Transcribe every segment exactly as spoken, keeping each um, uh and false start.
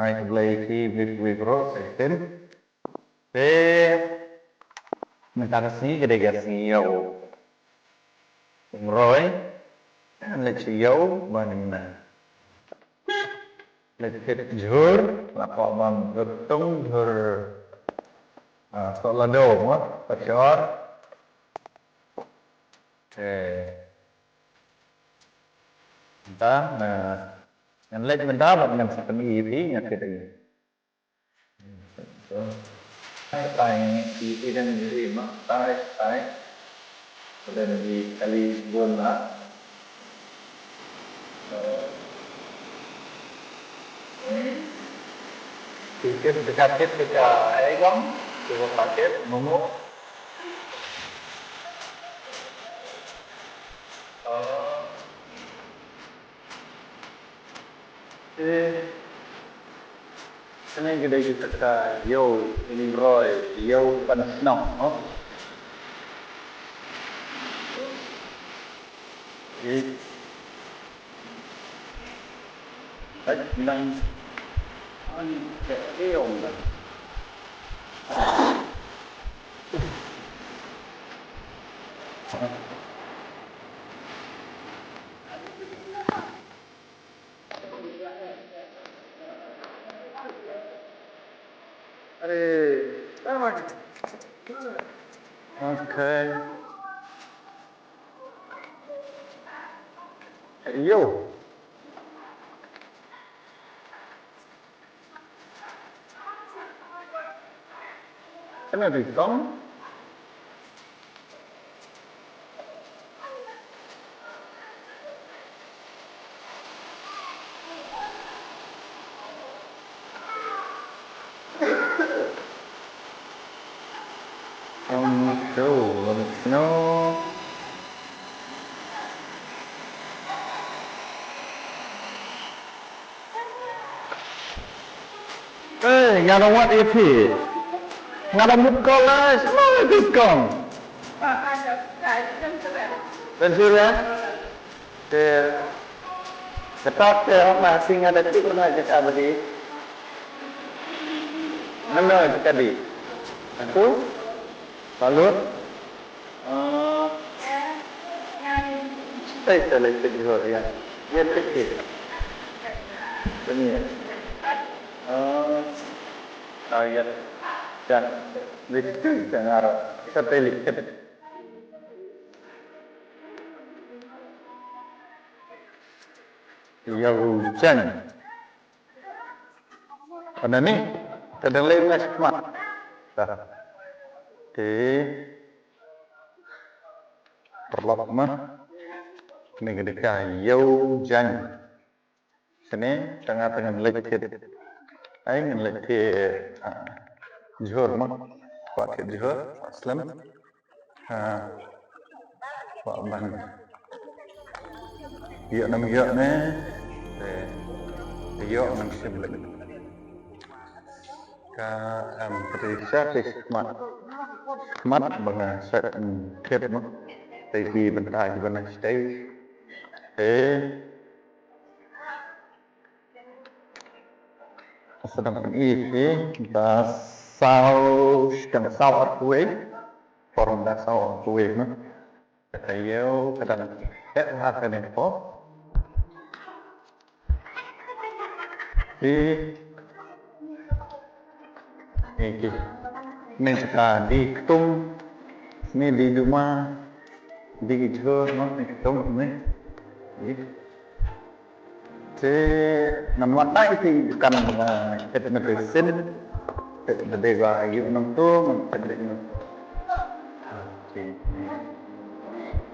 Ai, khublei ïa phi baroh sa shisien. Te mynta ka sngi ka dei ka sngi ïew. Ym roi. Leit sha ïew ban leit thied jhur, la kwah ban jhur tung, jhur, ah, soh lado mo, pachor. Te mynta, ah, ngan leit mynta bad ngan sa pyni ïa phi nga thied ïa. Tai, tai, i, i dang i ri ma, tai, tai. Dang i kali bun la. Tikit dekat kit dekat ai gam, tu paket momo. Eh, kane ka dei kata ka ïew, ïew roi, ïew pansnong, no? Eh. Ai, nang. Ani, ka ïew nang. Are, okay. Yo. Kane dei tong. Tong snow, tong snow. Eh, nga dang wad ïa phi. Nga dang mut call la, sma dei kong. Ben sure. Te kata te hok na sing ada tik na jaka badi. Mana jaka di? Aku. Salut. Ah. Sai sai lai tik ho ya. Ya tik tik. Sini. Ah. Ah ya. Dan. Listu dengar. Satelit. Ïa u jan. Kane ni, ka dang leh na smat. Dah. Te. Paralok ma. Ni ka dei ka ïew jan. Sini, tang nga tang ngan leit thied. Ai, ngan leit thied, ah, jhur ma. Kwah thied jhur, slem. Ha. Kwah ban ïoh nam ïoh ne. Te ïoh nam shim leh. Ka, em, ka dei sha te khmat. Khmat ba nga sa, em, thied ma. Te bi bynta ban sha te. Te Sa dang pyni phi, da saw, dang saw arphew wei. Por da saw arphew wei, no? Ka ïew, ka dang phet ha kane por. Phi. Ni ki. Ni ka di ktung. Ni di duma. Di ki jhur, no? Ni ktung, ni. Ni. Te ngan wan dai te dukan, eh, pet medicine. Pet medicine ba yu nang tu, pet medicine.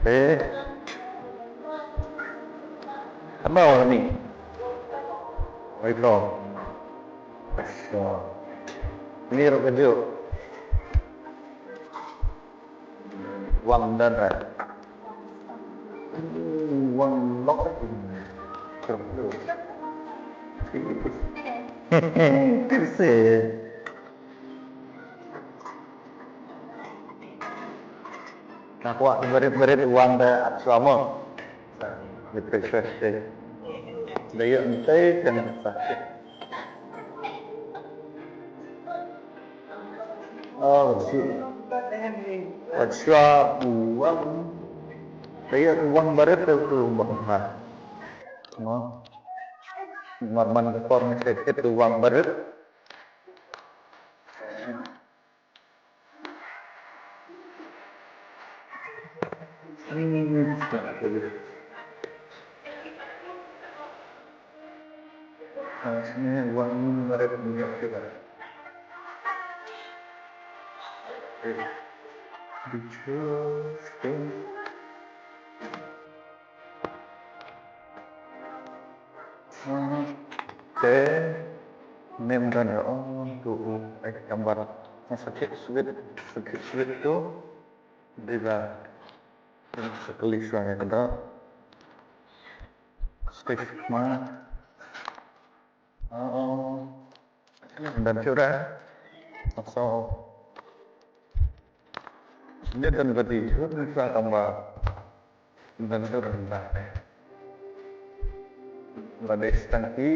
Te. Ano ni? Oi ko. Ni ro keju. Wang dan ra. Wang lok. Terse. Nak wak merit-merit wang da at suamo. Betul sih. Da yuk entai kan sa. Oh, wat shu. Wat shu, ah, u wang. Kaya u wang barit tu, tu wang ha. No. Mar man ka por ni, tu wang barit. Te, ne ym don, oh, tu, eh, gambar. Nga sa thied switch, sa thied switch tu. Dei ba, sa kylli shuwa ïa ka dei. Switch ma. Oh, oh. Ym don shuh re. So, ne don ba dei shuh, ne sa tang ba. Ym don shuh re. Ba dei tang ki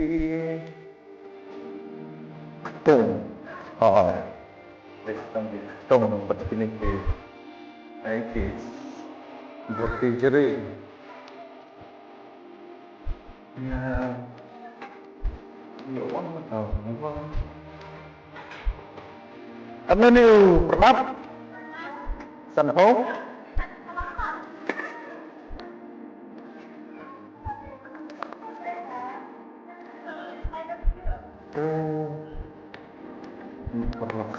ktung. Ha. Dei tang ki ktung bad kine ki, ai, ki boti jri. Ïa. Ïa, wang ma tau, wang. Ano ni u pernap? San ho? Hmm. Pernah.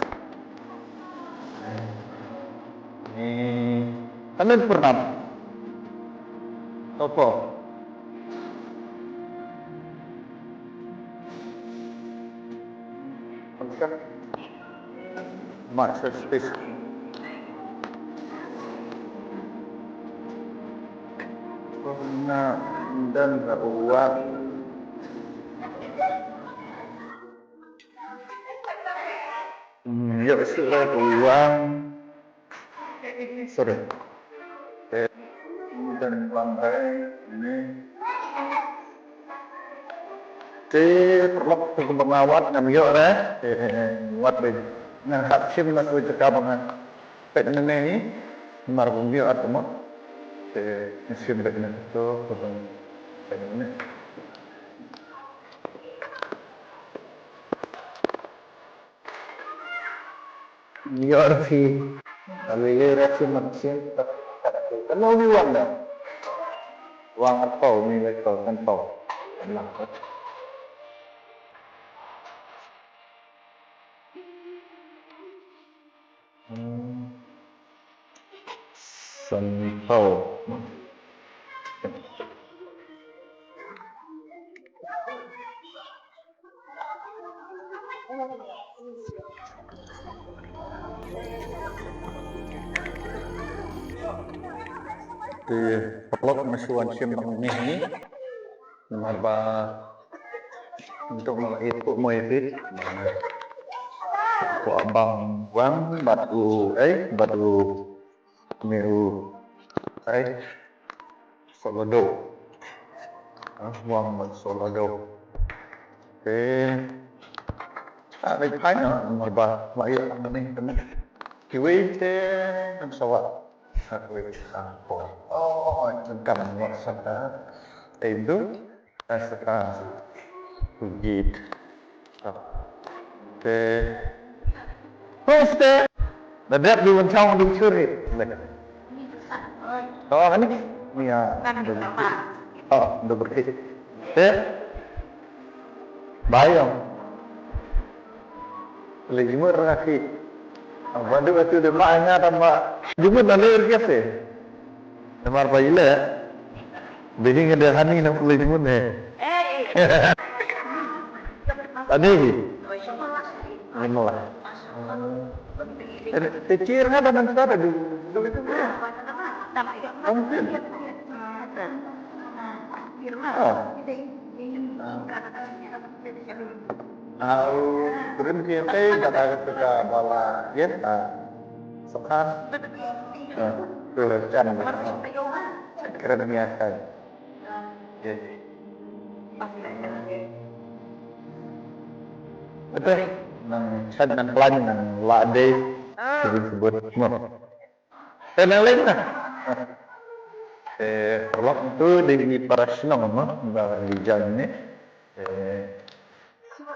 Eh, ano pernah? Topo. Maksud space. Pernah dan uang. Hmm, ïa, surat uang. Sorry. Eh, dan uang, eh, ini. Te paralok, te kumba nga wad ngam ïoh re. Eh, wad be. Nga hap shim na tu jaka ba nga peit ne ne. Mar ngam ïoh at mo. Te shim be ne to, to peit ne. Ïoh ruh phi. Kane ïoh ruh phi, mat sien. Kano wi wan da? Wan at pau, mi lek pau, kan pau. Kan lang. Hmm. San pau. Te paralok, nga shu wan shim tang ne hi. Namar ba ntu ma la ïathuh mo ïa phi. Kwah ban wan bad u, eh, bad u, ne u, eh, Sohla Doh. Ah, wan bad Sohla Doh. Te, ah, leit phai noh, namar ba ma ïoh tang ne, tang ne. Kiwei te ngam sa wad. Sa kiwei te sa por. Oh, oh, oh, kam wad sa ta. Te ntu. Sa ka git. Te. Poste. Da dep du ban chong du churi. Oh, ani. Ni ya. Oh, du berkit. Te. Bayong. Lei jingmut ra ki. Aba duk atu de ma nga tama. Jingmut na lei rkes e. Namar ba ile. Bini nga de hani na lei jingmut ne. Ani hi. Ani mala. Te kir nga da nang sa da du. Du itu. Mungkin. Ah. Au, kren ki te da ka ka bala, ya. Ah. Sokhan. Ah, tu chan. Kren ni akan. Ya. Betul. Nang chan nang plan nang la dei. Sebut-sebut. Mo. Te nang leh na. Te paralok, tu dei ki para shnong mo ba ngi ïa jan ne. Te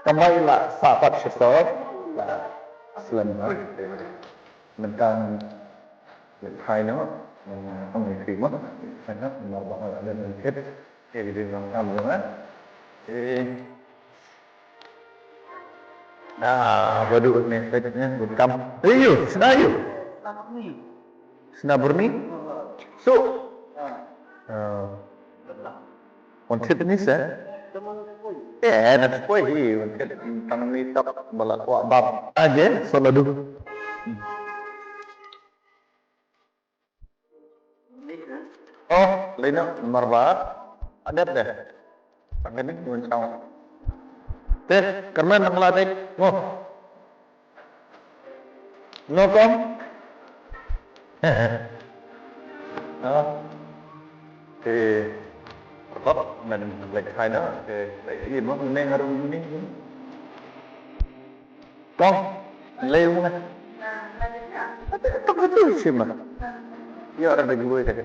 kamai la sa pat shisha la slem na. Te mynta ngi leit phai noh, ong ïa phi mo. Phai noh, namar ba nga la dep kit. Ïa ki dei nang kam jong nga. Te Ah, ba duk ne, ne, ne, bun kam. Ayo, sna ayo. Sna Burni? So. Ah. Wan thied ni se. Eh, na poi hi, wan thied tang ni tok ba la kwah bam. Aje, so la duk. Oh, lei noh, namar ba. Adet deh. Tang kane ngun chang. Te, kyrmen nang la dei. Ngo. Ngo kong. Oh. Te, kop, men leit hai noh. Te, leit i mo, ne ngarum ni. Kong, lei mo. Tok tu sima. Yo, ada dua tadi.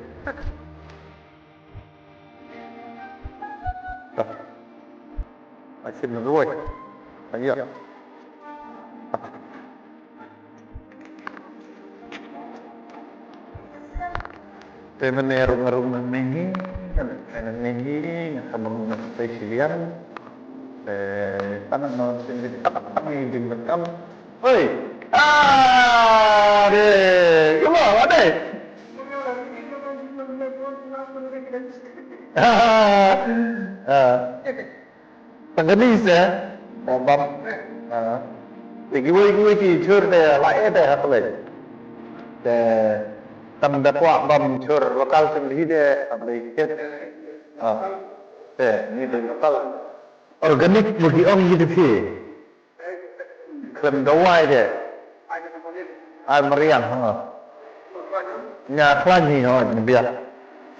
Tok. Asin dua. Ayo. Te men ne rung rung men mengi, men mengi, ka bang men te silian. Te tangan no sini tak tak ni jing bekam. Oi. Ah, de. Come on, what day? Ah. Tang kani se, bam bam. Ha. Te kiwei kiwei ki jhur te la e te ha kawei. Te tam da kwah bam jhur lokal sendiri te ha kawei kit. Ha. Te ni te lokal. Organic mo ki ong ki te phi. Khlem dawai de. Ai mariang ha. Nya khlaiñ hi ho nya biang.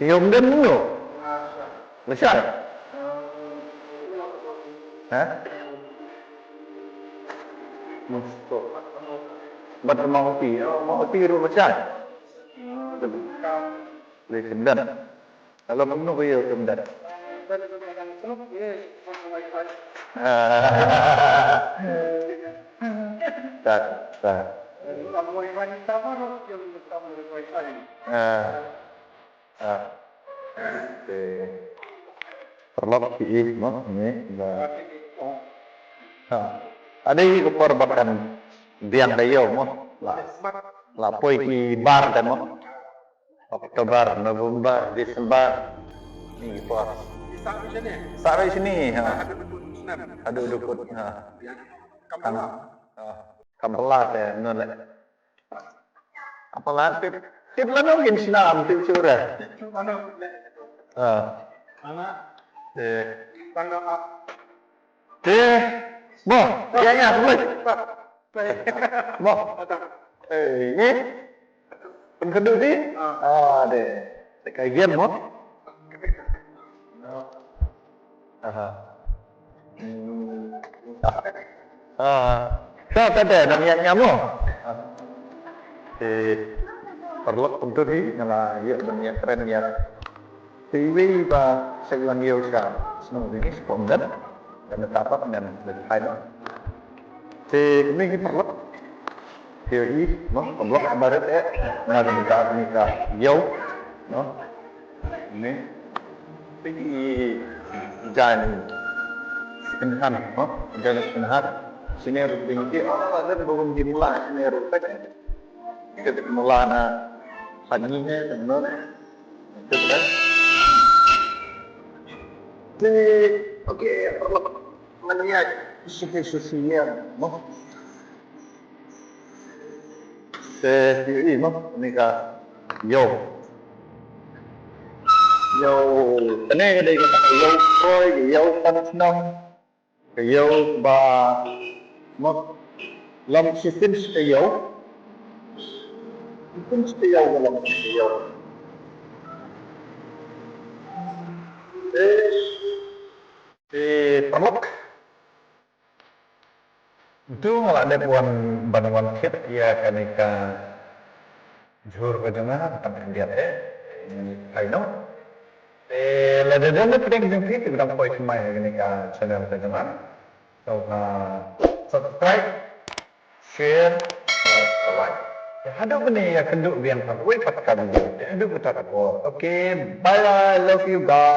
Ki ong dem no. Lashai. Ha? Musto. Bat mau ti, mau ti ru lashai. Lashai. Alo, kumno ba ïa u Tumdan? Ah. Ta, ta. Ah. Ah. Te. Paralok phi i mo, ni ba. Ha. Ade hi ka por ba kan biang ka ïew mo. La, la poi ki bar te mo. October, November, December. Ni ki por. Sa ri sini, ha. Haduh dukut, ha. Kam, ha. Kam pala te, no le. Kam pala tip, tip lano kin snam, tip sura. Ha. Te. Te, mo, ïa, ïa, mo. Mo. Eh, ni. Pun kedu ni? Ah. Ah, deh. Te ka ïen mo. Aha. Hmm. Ah. Ta, ta, ta, nang ïa, ïa mo. Ah. Te, paralok kumtu hi, nga la ïa ban ïa kren ïa. Te iwei ba sek lang ïew sha shnong Bini sha Pongdet. Ngan da tap ngan da phai noh. Te kine ki paralok. Te i mo paralok barit eh nga da tap ni ka ïew. No. Ni. Te i jan Spinhan mo. Jan Spinhan. Sini ruh Bini ki oh la da bogum jingla sini ruh tak. Kita mula na. Hani ne no. Te, okay, paralok. Ngan ïa, suki suki ïa, mo. Te, ïa, mo, ni ka, ïew. Ïew, kane ka dei ka ïew kroi, ïew tan shnong. Ka ïew ba, mo, lam shisien shi ka ïew. Shisien shi ka ïew, lam shi ka ïew. Eh, eh, paralok. Utu nga la dep wan ban wan kit ïa kane ka jhur ka jong nga, tang khyndiat eh. Ai no. Te lada don na pdeng jong phi te ba dang poi thymmai ha kane ka channel ka jong nga. To nga subscribe, share, like. Te haduh kane ïa kynduh biang tang wei pat ka video. Te haduh kata ka por. Okay, bye bye. Love you guys.